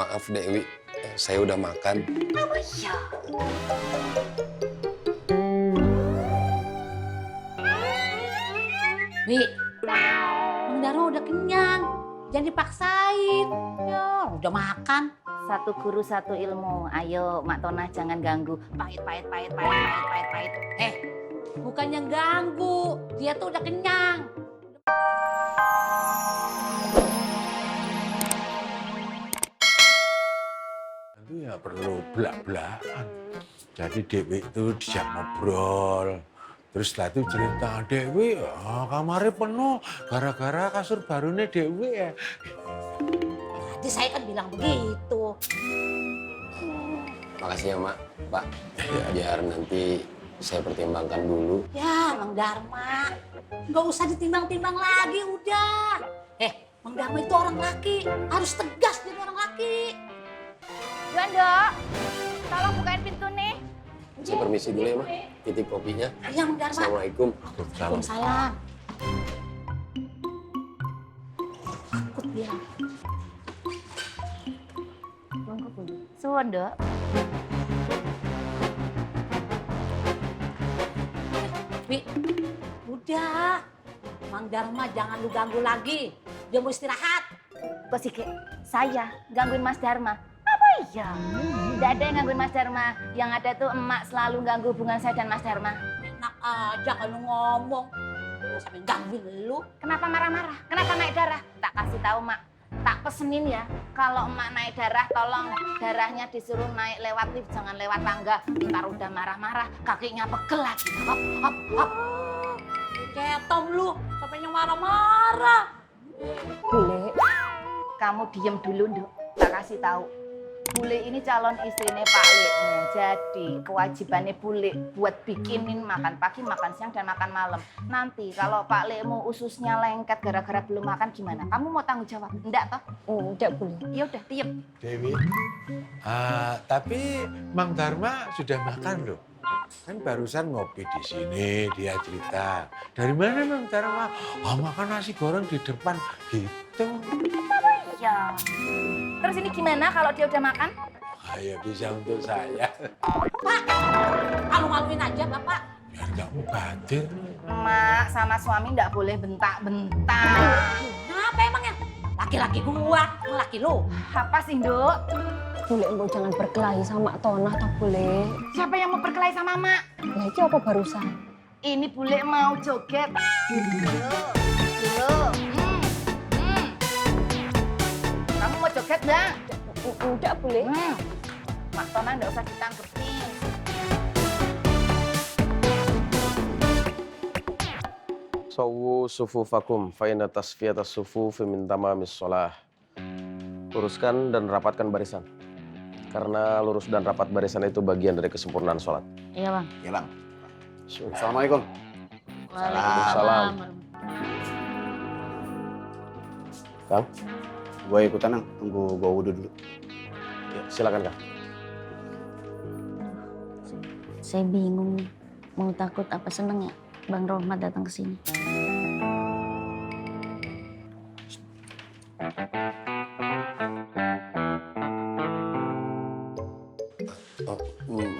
Maaf Dewi, saya udah makan. Oh iya. Wi, Bang Daro udah kenyang. Jangan dipaksain. Ya, udah makan. Satu guru satu ilmu. Ayo Mak Tonah jangan ganggu. Pahit. Bukannya ganggu. Dia tuh udah kenyang. Itu ya perlu belak-belakan. Jadi Dewi itu diajak ngobrol. Terus setelah itu cerita, Dewi kamarnya penuh gara-gara kasur barunya Dewi ya. Tadi saya kan bilang begitu. Makasih ya Mak, Pak. Biar nanti saya pertimbangkan dulu. Ya, Mang Dharma. Nggak usah ditimbang-timbang lagi, udah. Mang Dharma itu orang laki. Harus tegas jadi orang laki. Jondo, tolong bukain pintu nih. Saya permisi dulu ya Mak, titip kopinya. Iya, Mang Dharma. Assalamualaikum. Waalaikumsalam. Takut dia. Suwon, Dok. Wi, udah. Mang Dharma jangan lu ganggu lagi. Dia mau istirahat. Kok sih, saya gangguin Mas Dharma? Apa iya? Tidak ada yang gangguin Mas Dharma. Yang ada tuh emak selalu ganggu hubungan saya dan Mas Dharma. Enak aja kalau ngomong. Sampai gangguin lu. Kenapa marah-marah? Kenapa naik darah? Tak kasih tahu, Mak. Tak pesenin ya, kalau emak naik darah, tolong darahnya disuruh naik lewat lift, jangan lewat tangga. Ntar udah marah-marah, kakinya pegel lagi. Hop. Ketom lu, sampai yang marah-marah. Bule, kamu diem dulu, Nduk. Tak kasih tahu. Bule ini calon istrinya Pak Lekmu. Jadi kewajibannya Bule buat bikinin makan pagi, makan siang, dan makan malam. Nanti kalau Pak Lekmu ususnya lengket gara-gara belum makan gimana? Kamu mau tanggung jawab? Enggak toh? Enggak, Bule. Ya udah, diem. Dewi, tapi Mang Dharma sudah makan loh. Kan barusan ngopi di sini, dia cerita. Dari mana Mang Dharma? Makan nasi goreng di depan gitu. Ya. Terus ini gimana kalau dia udah makan? Ya bisa untuk saya. Pak, malu-maluin aja Bapak. Biar nggak mubadir. Mak sama suami nggak boleh bentak-bentak. Kenapa emangnya? Laki-laki gua, laki lu. Apa sih, Nduk? Bule mbok jangan berkelahi sama Tonah toh Bule. Siapa yang mau berkelahi sama Mak? Lah iki apa barusan? Ini Bule mau joget. Dulu. Kamu mau joget nggak? Udah Bule. Mak Tonah nggak usah ditangkepin. Sawu sufufakum fa inna tasfiyatas sufufi min tamamis shalah. Luruskan dan rapatkan barisan. Karena lurus dan rapat barisan itu bagian dari kesempurnaan sholat. Iya, Bang. Ya Bang. Assalamualaikum. Waalaikumsalam. Kang, Gue ikutan, Nang. Tunggu gue wudhu dulu. ya, silakan Kang. Saya bingung nih. Mau takut apa seneng ya Bang Rohmat datang ke sini.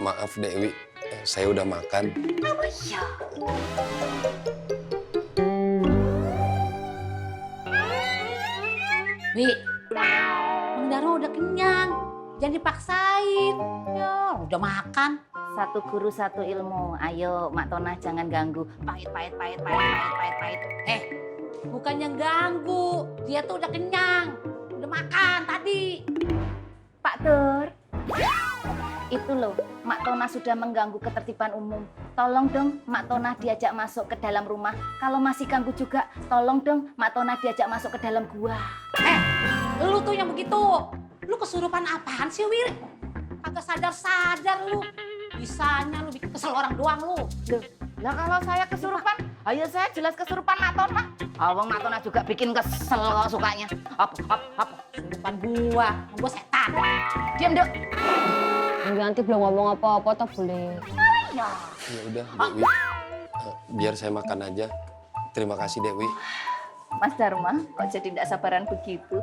Maaf Dewi, saya udah makan. Oh iya. Wi, Bang Daro udah kenyang. Jangan dipaksain. Ya, udah makan. Satu guru satu ilmu. Ayo Mak Tonah jangan ganggu. Pahit. Bukannya ganggu. Dia tuh udah kenyang. Udah makan tadi. Pak Tur. Itu loh, Mak Tonah sudah mengganggu ketertiban umum. Tolong dong Mak Tonah diajak masuk ke dalam rumah. Kalau masih ganggu juga, tolong dong Mak Tonah diajak masuk ke dalam gua. Lu tuh yang begitu. Lu kesurupan apaan sih, Wir? Agak sadar-sadar lu. Bisanya lu bikin kesel orang doang lu. Loh, lah kalau saya kesurupan, ayo saya jelas kesurupan Mak Tonah. Awang Mak Tonah juga bikin kesel kalau sukanya. Hop. Kesurupan gua setan. Diam, Dok. Nanti belum ngomong apa-apa toh Bule. Ya. Ya udah Dewi, biar saya makan aja. Terima kasih Dewi. Mas Dharma, kok jadi tidak sabaran begitu?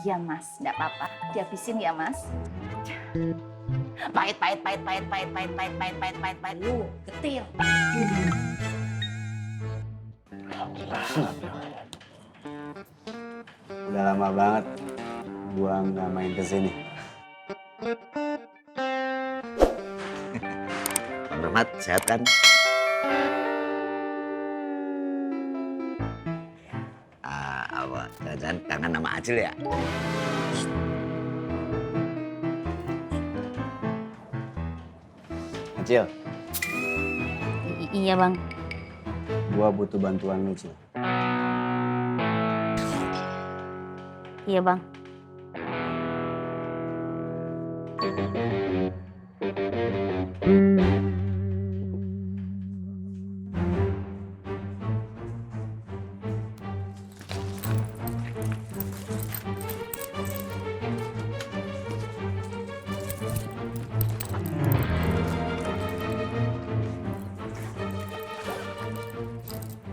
Iya Mas, tidak apa-apa. Dihabisin ya Mas. Pahit. Lu getir. Udah lama banget gua nggak main ke sini. Bang Rahmat, sehat kan? Apa? Jangan kangen nama Acil ya? Acil, Iya bang. gua butuh bantuan lu, Cil. Iya bang.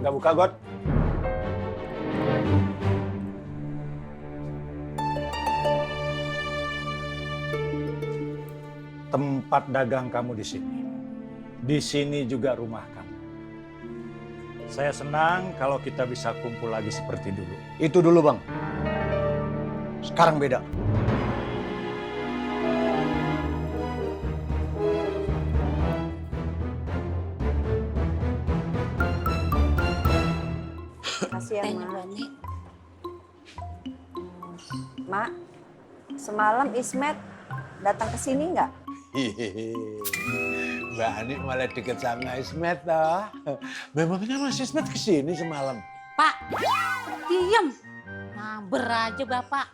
Nggak buka, God? Tempat dagang kamu di sini. Di sini juga rumah kamu. Saya senang kalau kita bisa kumpul lagi seperti dulu. Itu dulu bang. Sekarang beda. Makasih ya, Tehnya Mak. Buani. Mak, semalam Ismet datang ke sini nggak? Mbak Ani malah deket sama Ismet toh. Memangnya Mas Ismet kesini semalam? Pak, diem. Ngamber aja Bapak.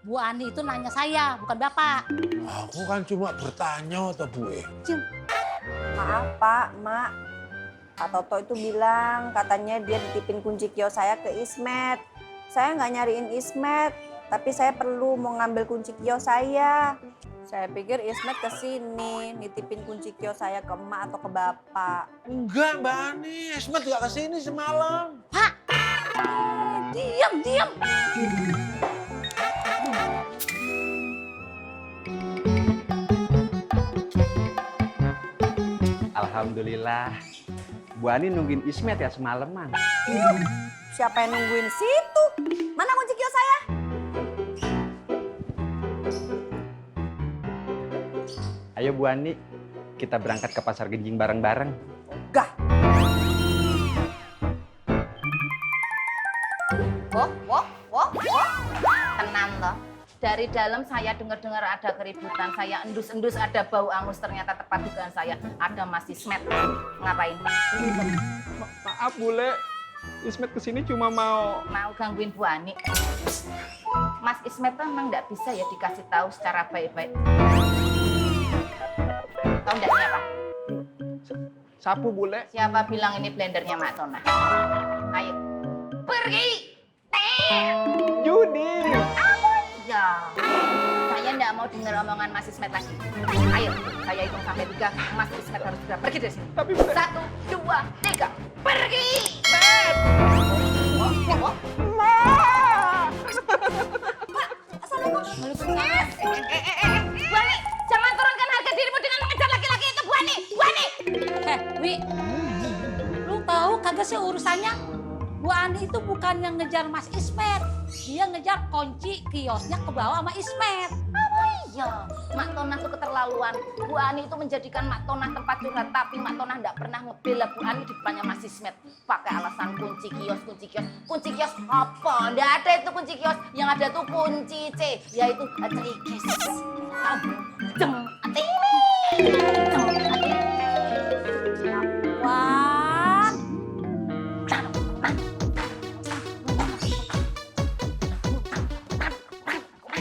Bu Ani itu nanya saya, bukan Bapak. Aku kan cuma bertanya toh Bu. Maaf Pak, Mak. Pak Toto itu bilang katanya dia ditipin kunci kios saya ke Ismet. Saya nggak nyariin Ismet, tapi saya perlu mau ngambil kunci kios saya. Saya pikir Ismet ke sini nitipin kunci kios saya ke emak atau ke bapak. Enggak Mbak Ani, Ismet gak kesini semalam. Diem. Alhamdulillah. Bu Ani nungguin Ismet ya semalaman. Siapa yang nungguin situ? Mana kunci kios saya? Ayo Bu Ani, kita berangkat ke pasar Genjing bareng-bareng. Gah. Wok. Tenang toh. Dari dalam saya dengar-dengar ada keributan, saya endus-endus ada bau angus, ternyata tepat dugaan saya ada Mas Ismet. Ngapain? Maaf Bule, Ismet kesini cuma mau... Mau gangguin Bu Ani. Mas Ismet tuh emang nggak bisa ya dikasih tahu secara baik-baik. Tahu nggak ini apa? Sapu Bule. Siapa bilang ini blendernya Mak Tona? Ayo, pergi! Judi. Ya, saya nggak mau dengar omongan Mas Ismet lagi. Ayo, saya hitung sampai 3. Mas Ismet harus segera pergi dari sini. Tapi Bule... 1, 2, 3, pergi! Bu Ani, jangan turunkan harga dirimu dengan mengejar laki-laki itu, Bu Ani! Bu Ani! Wi, lu tahu kagak sih urusannya? Bu Ani itu bukan yang ngejar Mas Ismet. Dia ngejar kunci kiosnya ke bawah sama Ismet. Iya, Mak Tona tuh keterlaluan. Bu Ani itu menjadikan Mak Tona tempat curhat, tapi Mak Tona nggak pernah ngebela Bu Ani di depannya Mas Ismet. Pakai alasan kunci kios. Kunci kios apa? Nggak ada itu kunci kios. Yang ada tuh kunci C, yaitu Trikis. Wah,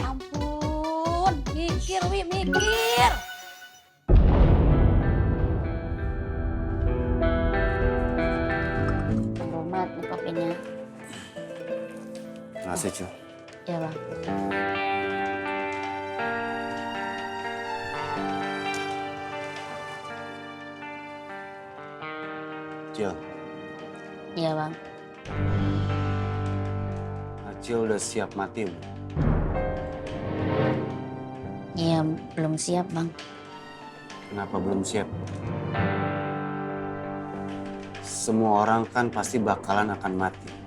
ampun, mikir Wi, mikir. Bang Rahmat, nih kopinya. Makasih, Cil. Ya bang. Cil, Iya bang. Acil udah siap mati, Bu? Ya, belum siap, Bang. Kenapa belum siap? Semua orang kan pasti bakalan akan mati.